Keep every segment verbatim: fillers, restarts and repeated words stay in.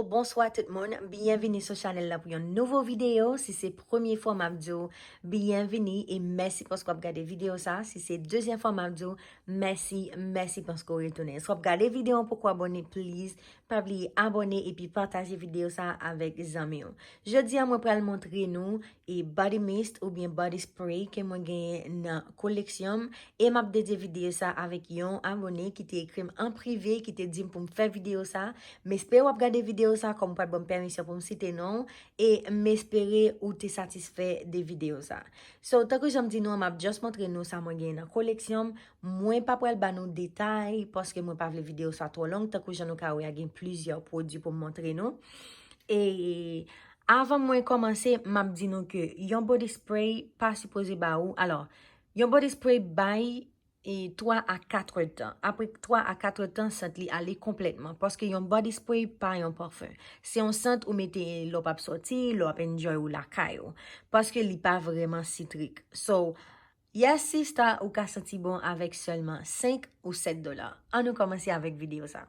Bonswa tout moun, byenvini sou chanèl la pou yon nouvo videyo. Si se premye fwa m ap di w byenvini e mèsi paske w ap gade videyo sa. Si se dezyèm fwa m ap di w mèsi, mèsi paske w retounen. Si w ap gade videyo an poko abòne, please, pa bliye abòne epi pataje videyo sa avèk zanmi w. Jodi a mwen pral montre nou e body mist oubyen body spray ke mwen genyen nan koleksyon m. E m ap dedye videyo sa avèk yon abòne ki te ekri m an prive, ki te di m pou m fè videyo sa. M espere w ap gade videyo sa, kòm w pral ban m pèmisyon pou m site non w. E m espere ou te satisfè de videyo sa. So, tankou jan m di nou an, m ap just montre nou sa mwen genyen nan koleksyon m. Mwen pa pral ba nou detay, paske mwen pa vle videyo sa twò long. Tankou jan nou ka wè a, gen plizyè pwodui pou m montre nou. E avan mwen kòmanse, m ap di nou ke yon body spray pa sipoze ba ou. Alò, yon body spray bay e twa a kat èdtan. Apre twa a kat èdtan, sant li ale konplètman. Paske yon body spray pa yon pafen. Se yon sant ou mete lè w p ap sòti, lè w ap enjoy ou lakay ou. Paske li pa vrèman sitrik. So, yes sista, ou ka santi bon avèk sèlman senk ou sèt dola. Ann nou kòmanse avèk videyo sa.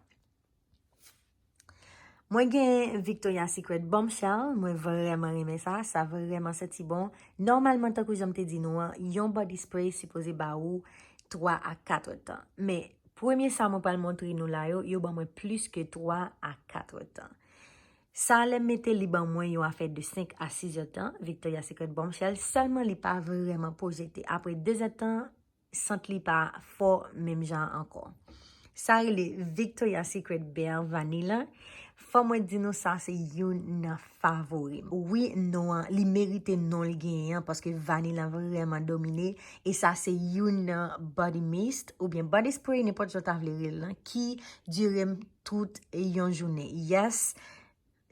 Mwen gen Victoria's Secret Bombshell, mwen vrèman renmen sa, sa vrèman santi bon. Nòmalman, tankou jan m te di nou an, yon body spray sipoze ba ou twa a kat èdtan. Men, premye sa mwen pral montre nou la yo, yo ban mwen plis ke twa a kat èdtan. Sa lè m mete li ban mwen yon afè de senk a sis èdtan, Victoria's Secret Bombshell, sèlman li pa vrèman pwojekte. Apre de èdtan, sant li pa fò menm jan ankò. Sa rele Victoria's Secret Bare Vanilla. Fò mwen di nou sa se youn nan favori m. Wi, non an, li merite non l genyen an, paske vanilla vrèman domine. E sa se youn nan body mist oubyen body spray, nenpòt jan w ta vle rele l lan, ki dire m tout yon jounen. Yes,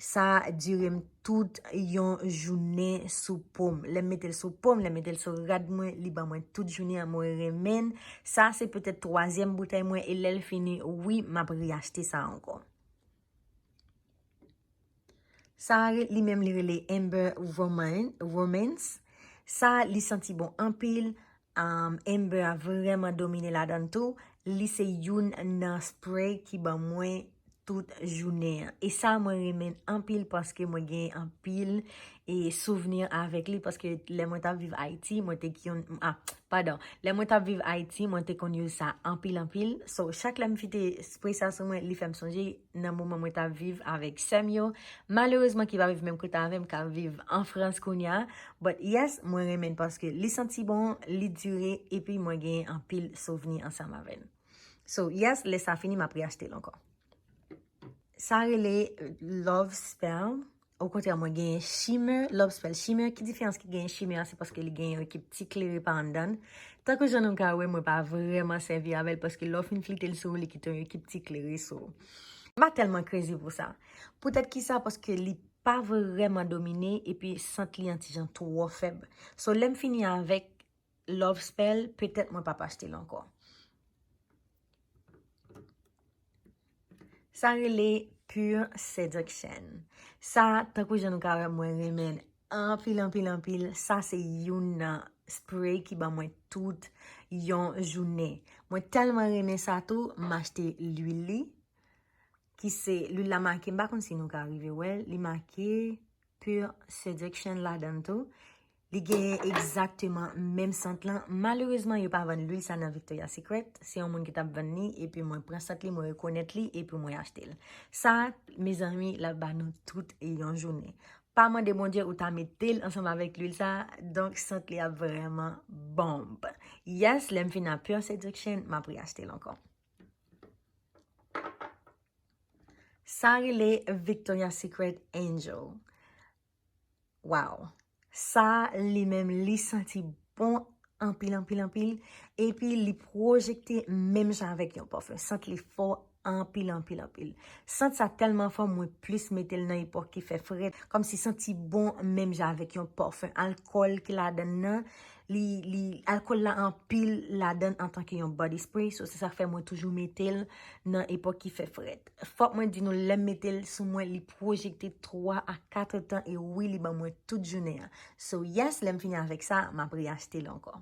sa dire m tout yon jounen sou po m. Lè m mete l sou po m, lè m mete l sou rad mwen, li ban mwen tout jounen an, mwen renmen l. Sa se petèt twazyèm boutèy mwen, e lè l fini, wi, m ap reyachte sa ankò. Sa re-, li menm li rele Amber Roman-, Romance. Sa li santi bon anpil. Um, Amber a vrèman domine ladan l tou. Li se youn nan spray ki ban mwen tout jounen an. E sa mwen renmen anpil paske mwen gen anpil e souvni avèk li, paske lè mwen t ap viv Ayiti, mwen te konn, ah, padon, lè mwen t ap viv Ayiti, mwen te konn use sa anpil anpil. So, chak lè m fite spray sa sou mwen, li fè m sonje nan moman mwen t ap viv avèk sè m yo. Malerezman, ki pa viv menm kote avè m, k ap viv an Frans kounye a. But yes, mwen renmen l paske li santi bon, li dire, epi mwen gen anpil souvni ansanm avè l. So, yes, lè sa fini, m ap reyachte l ankò. Sa rele Love Spell. Okontrè, mwen genyen Shimmer, Love Spell Shimmer. Ki diferans ki genyen Shimmer a? Se paske li genyen yon ekip ti klere pa anndan l. Tankou jan nou ka wè, mwen pa vrèman sèvi avè l, paske lè w fin flite l sou ou, li kite yon ekip ti klere sou ou. M pa tèlman crazy pou sa. Poutèt ki sa? Paske li pa vrèman domine, epi sant li an ti jan twò fèb. So, lè m fini avèk Love Spell, petèt mwen p ap achte l ankò. Sa rele Pure Seduction. Sa, tankou jan nou ka wè, mwen renmen l anpil, anpil, anpil. Sa se youn nan spray ki ban mwen tout yon jounen. Mwen tèlman renmen sa tou, m achte lwil li, ki se, lwil la make, m pa konn si nou ka rive wè l, li make Pure Seduction ladan l tou. Li genyen egzakteman menm sant lan. Malerezman, yo pa vann lwil sa nan Victoria's Secret. Se yon moun ki t ap vann li, epi mwen pran sant li, mwen rekonèt li, epi mwen achte l. Sa, mezanmi, l ap ba nou tout yon jounen. Pa mande Bondye ou ta mete l ansanm avèk lwil sa, donk sant li ap vrèman bomb. Yes, lè m fin a Pure Seduction, m ap reyachte l ankò. Sa rele Victoria's Secret Angel. Wow. Sa li menm, li santi bon anpil, anpil, anpil. Epi li pwojekte menm jan avèk yon pafen. Sant li fò anpil, anpil, anpil. Sant sa tèlman fò, mwen plis mete l nan epòk ki fè frèt. Kòmsi santi bon menm jan avèk yon pafen. Alkòl ki ladan l nan, li, li, alkòl la anpil ladan l antanke yon body spray. So, se sa k fè mwen toujou mete l nan epòk ki fè frèt. Fòk mwen di nou, lè m mete l sou mwen, li pwojekte twa a kat èdtan, e wi, li ban mwen tout jounen an. So, yes, lè m fini avèk sa, m ap reyachte l ankò.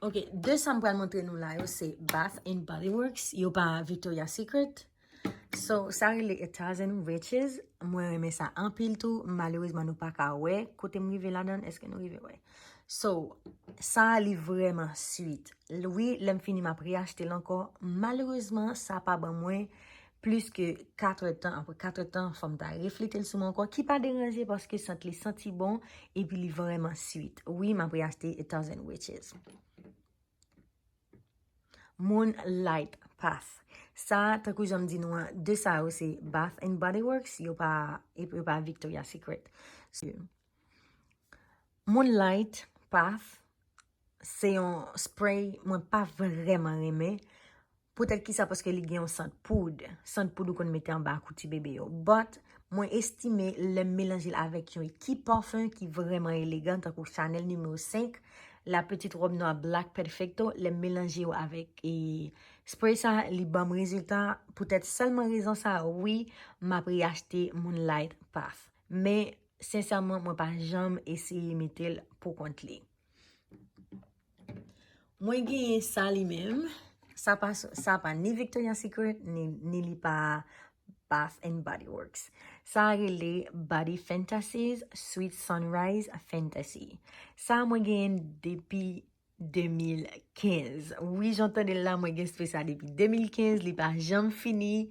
Ok, de sa m pral montre nou la yo se Bath and Body Works, yo pa Victoria's Secret. So, sa rele A Thousand Riches. Mwen renmen sa anpil tou. Malerezman, nou pa ka wè kote m rive ladan. Èske nou rive wè? So, sa li vrèman sweet. Wi, lè m fini, m ap reyachte l ankò. Malerezman, sa pa ban mwen plis ke kat èdtan. Apre kat èdtan, fò m ta reflete l sou mwen ankò. Ki pa deranje paske sant li santi bon, epi li vrèman sweet. Wi, m ap reyachte A Thousand Riches. Moonlight Path. Sa, tankou jan m di nou an, de sa yo se Bath and Body Works, yo pa, yo pa Victoria's Secret. So, Moonlight Path, se yon spray mwen pa vrèman renmen. Poutèt ki sa, paske li gen yon sant poud. Sant poud ou konn mete anba kou ti bebe yo. But, mwen estime lè m melanje l avèk yon ekip pafen ki vrèman elegan, tankou Chanel nimewo senk, la petite robe noire Black Perfecto, lè m melanje yo avèk e, spray sa, li ban m rezilta. Poutèt sèlman rezon sa, wi, m ap reyachte Moonlight Path. Men, sensèman, mwen pa janm eseye mete l pou kont li. Mwen genyen sa li menm. Sa pa, sa pa ni Victoria's Secret, ni, ni li pa Bath and Body Works. Sa rele Body Fantasies Sweet Sunrise Fantasy. Sa mwen genyen depi de mil kenz. Wi, jan w tande l la, mwen gen spray sa depi de mil kenz, li pa janm fini.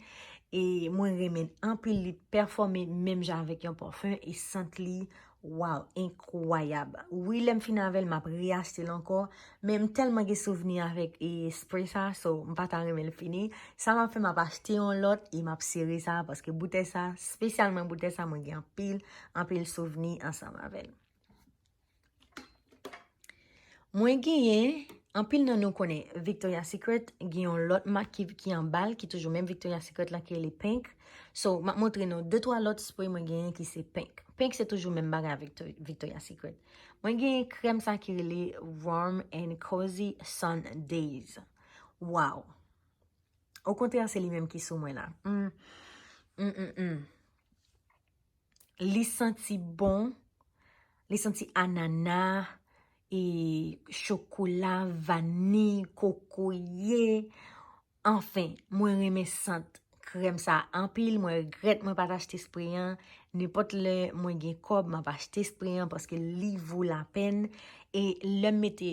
E mwen renmen l anpil, li pèfòme menm jan avèk yon pafen e sant li, waw, enkwayab. Wi, lè m fin avè l, m ap reyachte l ankò. Men m tèlman gen souvni avèk e spray sa, so m pa ta renmen l fini. Sa m ap fè, m ap achte yon lòt e m ap sere sa, paske boutèy sa, espesyalman boutèy sa, mwen gen anpil, anpil souvni ansanm avè l. Mwen genyen, anpil nan nou konnen Victoria's Secret, gen yon lòt mak ki, ki anba l, ki toujou menm Victoria's Secret la, ki rele Pink. So, m ap montre nou de twa lòt spray mwen genyen ki se Pink. Pink se toujou menm bagay avèk Victo-, Victoria's Secret. Mwen genyen krèm sa ki rele Warm and Cozy Sun Days. Waw! Okontrè, se li menm ki sou mwen la. Mm. Mm, mm, mm. Li santi bon. Li santi anana, e chokola, vaniy, kokoye. Anfen, mwen renmen sant krèm sa anpil. Mwen regrèt mwen pa t achte spray an. Nenpòt lè mwen gen kòb, m ap achte spray an paske li vo lapèn. E lè m mete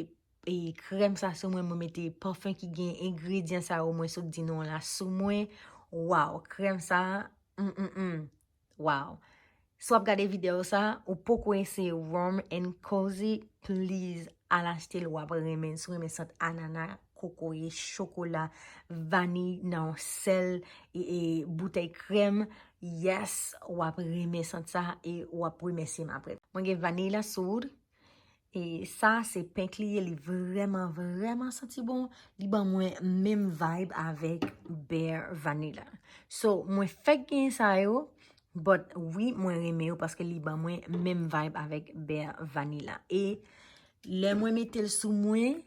e krèm sa sou mwen, mwen mete pafen ki gen engredyan sa yo mwen sot di nou an la sou mwen. Waw, krèm sa, mm, mm, mm. Waw. Si w ap gade videyo sa, ou poko eseye Warm and Cozy, please, al achte l, w ap renmen l. Si w renmen sant anana, kokoye, chokola, vaniy nan yon sèl e, e boutèy krèm, yes, w ap renmen sant sa e w ap remèsye m apre. Mwen gen Vanilla Soothe. E sa, se Pink li ye, li vrèman, vrèman santi bon. Li ban mwen menm vibe avèk Bare Vanilla. So, mwen fèk genyen sa yo, but wi, mwen renmen yo paske li ban mwen menm vibe avèk Bare Vanilla. E lè mwen mete l sou mwen,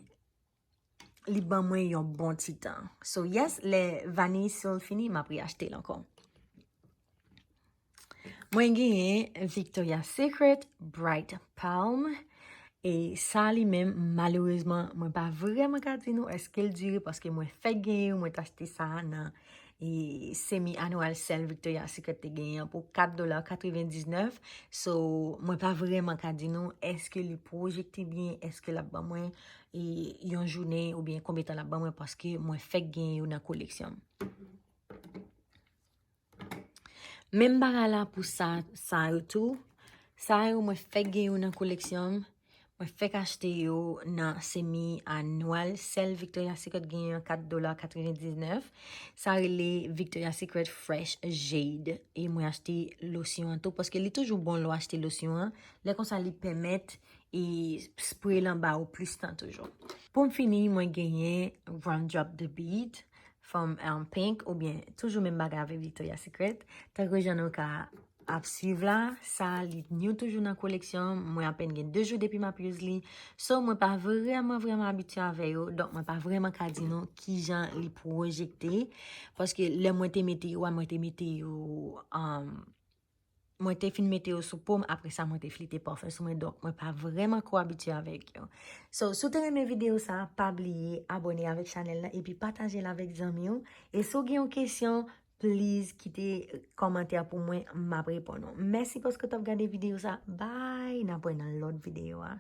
li ban mwen yon bon ti tan. So, yes, lè vaniy soothe fini, m ap reyachte l ankò. Mwen genyen Victoria's Secret Bright Palm. E sa li menm, malerezman, mwen pa vrèman ka di nou èske l dire paske mwen fèk genyen yo, mwen t achte sa nan e semi annual sale Victoria's Secret te genyen an pou kat dola katrevendiznèf. So, mwen pa vrèman ka di nou èske li pwojekte byen, èske l ap ban mwen e yon jounen oubyen konbyen tan l ap ban mwen paske mwen fèk genyen yo nan koleksyon m. Menm bagay la pou sa, sa yo tou. Sa yo mwen fèk gen yo nan koleksyon m. Mwen fèk achte yo nan semi annual sale Victoria's Secret genyen an kat dola katrevendiznèf. Sa rele Victoria's Secret Fresh Jade. E mwen achte losyon an tou paske li toujou bon lè w achte losyon an. Lè konsa li pèmèt e spray lan ba ou plis tan toujou. Pou m fini, mwen genyen Raindrop the Beat from um, Pink oubyen toujou menm bagay avèk Victoria's Secret. Tankou jan nou ka ap swiv la, sa li new toujou nan koleksyon m. Mwen apèn gen de jou depi m ap use li. So, mwen pa vrèman, vrèman abitye avè yo. Donk, mwen pa vrèman ka di nou kijan li pwojekte. Paske lè mwen te mete yo a, mwen te mete yo um, Mwen te fin mete yo sou po m, apre sa mwen te flite pafen sou mwen, donk mwen pa vrèman ko abitye avèk yo. So, si w te renmen videyo sa, pa bliye abòne avèk chanèl la epi pataje l avèk zanmi w. E si w gen yon kesyon, please kite kòmantè pou mwen, m ap reponn ou. Mèsi paske w t ap gade videyo sa. Bye! N ap wè nan lòt videyo a.